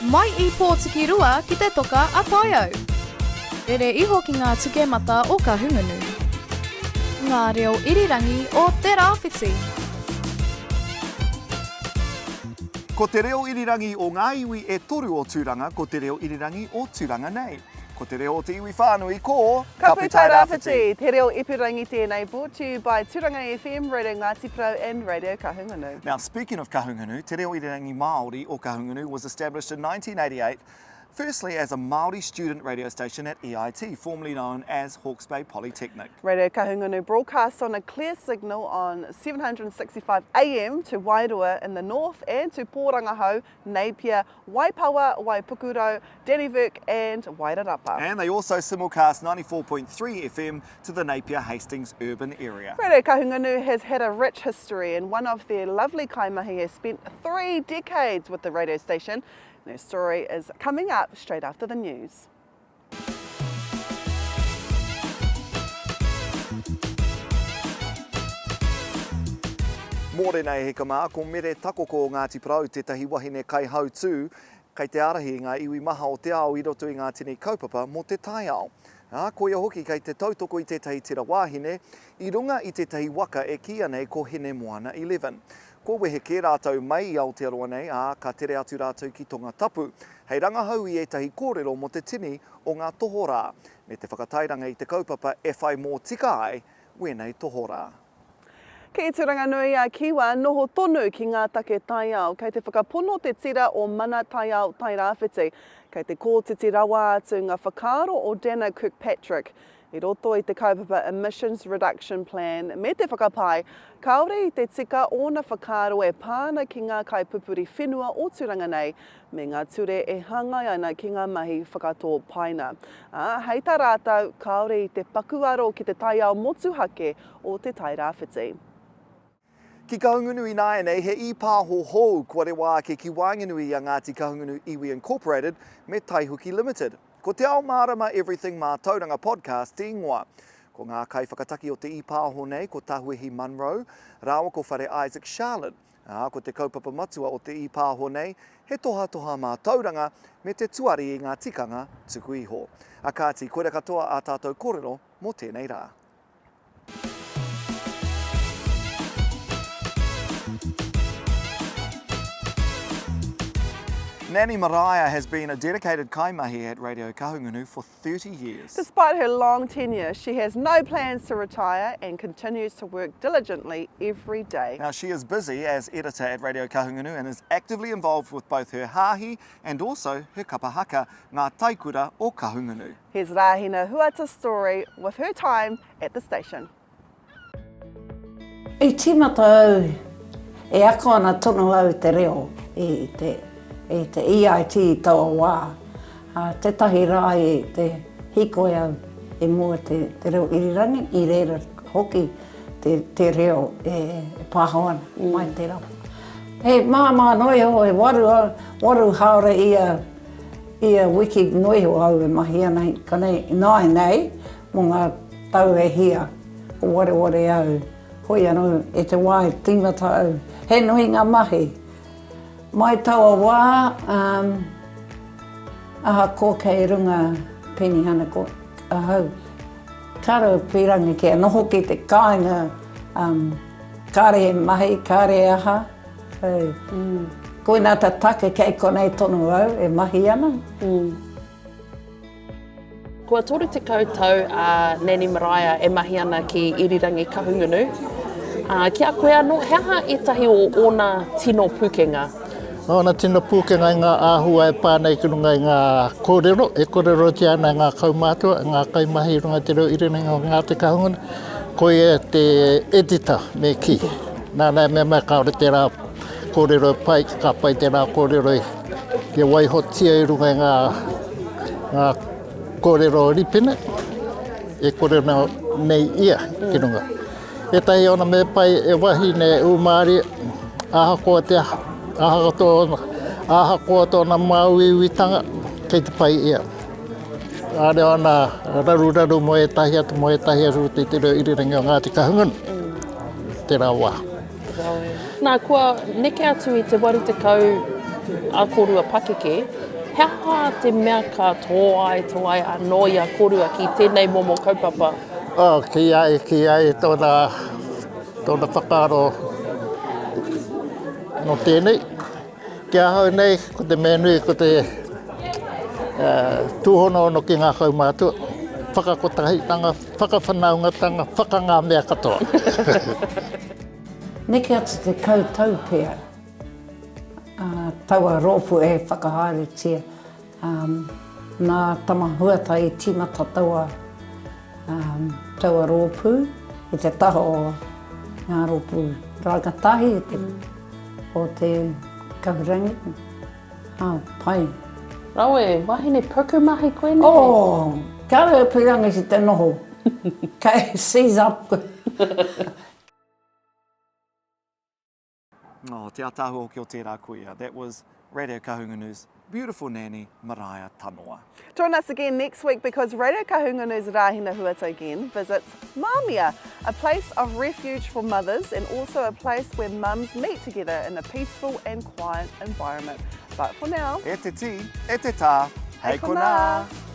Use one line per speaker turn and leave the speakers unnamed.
Mai i Pōtikirua ki te toka a Taiau. Rere iho ki ngā tukemata o Kahungunu. Ngā reo irirangi o Te Rāwhiti.
Ko te reo irirangi o ngā iwi e toru o Tūranga ko te reo irirangi o Tūranga nei. Ko te reo o te iwi whānui ko
Ka Putai Rāwhiti! Te reo ipurangi tēnei brought to you by Turanga FM, Radio Ngāti Porou and Radio Kahungunu.
Now speaking of Kahungunu, Te Reo Irirangi Māori o Kahungunu was established in 1988 firstly as a Māori student radio station at EIT, formerly known as Hawke's Bay Polytechnic.
Radio Kahungunu broadcasts on a clear signal on 765 AM to Wairoa in the north and to Pōrangahau, Napier, Waipawa, Waipukurau, Dannevirke and Wairarapa.
And they also simulcast 94.3 FM to the Napier Hastings urban area.
Radio Kahungunu has had a rich history and one of their lovely kaimahi has spent three decades with the radio station. And her story is coming up straight after the news.
Mōrena e hika mā, ko Mere Takoko o Ngāti Porou tētahi wahine kaihautū kei te ārahi i ngā iwi maha o te ao i roto i ngā tini kaupapa mō te taiao. Ā, koia hoki kei te tautoko i tētahi tira wāhine i runga i tētahi waka e kīia nei ko Hinemoana 11. Kua wehe kē rātou mai i Aotearoa nei, ā, ka tere atu rātou ki Tongatapu, hei rangahau i ētahi kōrero mō te tini o ngā tohorā, me te whakatairanga i te kaupapa e whai mōtika ai wēnei tohorā.
Ki Turanganui a Kiwa, noho tonu ki ngā take taiao. Kei te whakapono te tira o Mana Taiao Tairāwhiti, kei te kōtiti rawa atu ngā whakaaro o Dana Kirkpatrick I roto i te kaupapa Emissions Reduction Plan me te whakapae, kāore i te tika ōna whakaaro e pā ana ki ngā kaipupuri whenua o Tūranga nei me ngā ture e hāngai ana ki ngā mahi whakatō paina. Ā, hei tā rātou, kāore i te paku aro ki te taiao motuhake o Te Tairāwhiti.
Ki Kahungunu ināianei, he īpāho hou kua rewa ake ki waenganui i a Ngāti Kahungunu Iwi Incorporated me Taihuki Limited. Ko Te Ao Mārama Everything Mātauranga Podcast te ingoa. Ko ngā kaiwhakataki o te īpāho nei ko Tahuihi Munro rāua ko Whare Isaac Charlotte, ā, ko te kaupapa matua o te īpāho nei he tohatoha mātauranga me te tuari i ngā tikanga tuku iho. A kāti, koira katoa ā tātou kōrero mō tēnei rā. Nanny Maraea has been a dedicated kaimahi at Radio Kahungunu for 30 years.
Despite her long tenure, she has no plans to retire and continues to work diligently every day.
Now, she is busy as editor at Radio Kahungunu and is actively involved with both her hāhi and also her kapa haka, Ngā Taikura o Kahungunu.
Here's Rahina Huata's story with her time at the station.
I tīmata au, e ako ana tonu au i te reo i te, i te EIT i taua wā. Ā, tētahi rā i te hīkoi au i mua te, te reo irirangi, i reira hoki te, te reo e, e pāho ana mai tērā wā. He māmā noa iho, he waru, waru hāora ia, ia wiki noa iho au e mahi ana i konei, ināianei, Mō ngā tau e hia, ko wareware au, hoi anō i te wā i tīmata au, he nui ngā mahi. Mai taua wā, um, ahakoa kei runga penihana ko ahau, kāre au pīrangi kia noho ki te kāinga, um, kāre he mahi, kāre he aha. So, mm. koinā te take kei konei tonu au e mahi ana. Mm.
Kua 30 tau a Nanny Maraea e mahi ana ki Irirangi Kahungunu. Ā, ki a koe anō, he aha ētahi o ōna tino pūkenga?
Ōna tino pūkenga i ngā āhua e pā nei ki runga i ngā kōrero e kōrerotia ana e ngā kaumātua, e ngā kaimahi i runga i te reo irirangi o Ngāti Kahungunu, koia te editor me kī. Nāna e mea mai kāore tērā kōrero e pai, ka pai tērā kōrero kia waihotia i runga i ngā, ngā kōrero ripene e kōrero nei ia ki runga. Ētahi ōna me pai e wahine e ūmārie, ahakoa te aha, ahakoa tōna, ahakoa tōna māuiuitanga, kei te pai ia. Kāre ōna raruraru mō ētahi atu, mō ētahi atu te te reo irirangi o Ngāti Kahungunu, tērā wā.
Nā, kua neke atu i te 80 a kōrua pakeke. He aha te mea ka tōai, tōai anō i a kōrua ki tēnei momo kaupapa?
Oh, ki a ia, ki a ia tōna, tōna whakaaro mō tēnei. Ki ahau nei, ko te mea nui, ko te tūhonohono ki ngā kaumātua, whakakotahitanga, whakawhanaungatanga, whakangā mea katoa.
Neke atu 10 tau pea taua rōpū e whakahaeretia. Nā Tama Huata i tīmata taua, taua rōpū i te taha o ngā rōpū rangatahi o te kahurangi. Ah, pai.
Rawe, wahine pukumahi koe nei?
Oh, kāore e pirangi ki te noho. Kei seize up koe.
Oh, te ataahua hoki o tērā kuia. That was Radio Kahungunu's beautiful nanny, Maraea Tanoa.
Join us again next week because Radio Kahungunu's Rahina Huata again visits Mamia, a place of refuge for mothers and also a place where mums meet together in a peaceful and quiet environment. But for now...
E te tī, e te tā, hei konā!